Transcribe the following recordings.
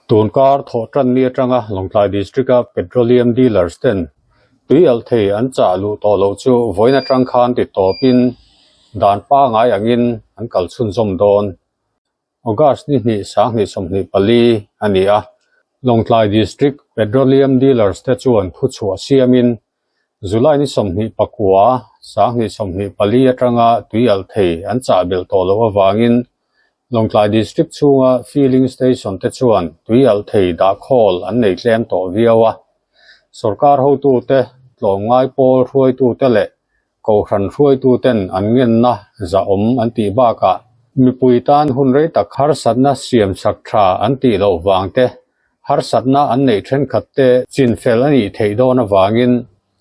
Tunkar thawh tan ni atanga Lawngtlai District-a Petroleum Dealers ten tui alh thei an chah luh tawh loh chu vawiin atang khan ti tawpin dan pangai angin an kal chhunzawm dawn. August ni hnih 2024 a ni a, Lawngtlai District Petroleum Dealers te chuan thuchhuah siamin July ni 29, 2024 atanga tui alh thei an chah belh tawh loh avangin Lawngtlai District chhunga Filling Station te chuan tui alh thei dah khawl an nei tlem tawh viau a. Sorkar hotute, tlawmngai pawl hruaitute leh kohhran hruaituten an ngenna zahawm an tih bakah mipui tan hun rei tak harsatna siam chak tha an tih loh vang te, harsatna an neih thenkhat te chinfel a nih theih dawn avangin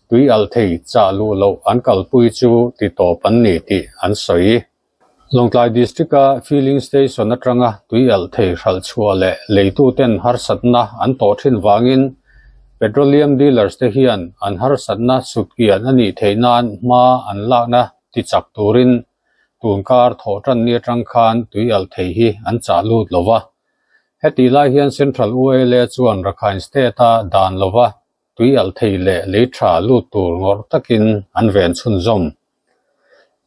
tui alh thei chah luh loh an kalpui chu ti tawp an ni tih an sawi. Lawngtlai District-a Filling Station atanga tui alh thei hralh chhuah leh leituten harsatna an tawh thin vangin Petroleum Dealers te hian an harsatna sutkian a nih theih nan hma an lakna ti chak turin tunkar thawh tan ni atang khan tui alh thei hi an chah lut lo va. Hetih lai hian Central ULA chuan Rakhine State-a dan lova tui alh thei leh lei tha lut tur ngawrh takin an ven chhunzawm.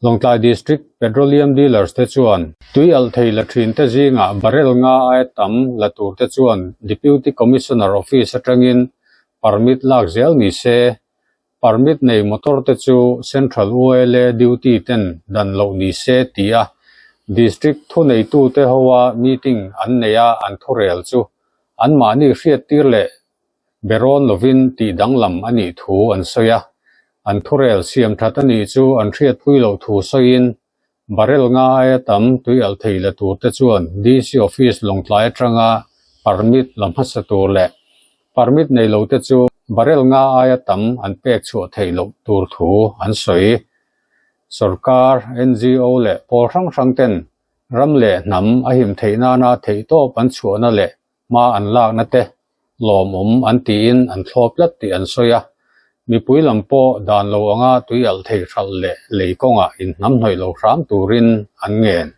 Lawngtlai District Petroleum Dealers te chuan tui alh thei la thin te zingah barrel nga aia tam la tur te chuan Deputy Commissioner Office atangin permit lak zel ni se, permit nei motor te chu Central ULA duty ten dan loh ni se tia District thuneitute hoa meeting an neia an thurel chu anmahni hriattir leh Berawn lovin tih danglam a nih thu an sawi a, an thurel siam that a nih chu an hriatpui loh thu sawiin barrel nga aia tam tui alh thei la tur te chuan DC Office Lawngtlai atanga permit la hmasa tur leh permit nei lo te chu barrel nga aia tam an pek chhuah theih loh tur thu an sawi. Sorkar, NGO leh pawl hrang hrang ten ram leh hnam a him theih nana theihtawp an chhuahna leh hma an lakna te lawmawm an tiin an thlawp tlat tih an sawi a, mipui lam pawh dan lo anga tui alh thei hralh leh lei kawngah inhnamhnawih lo hram turin an ngen.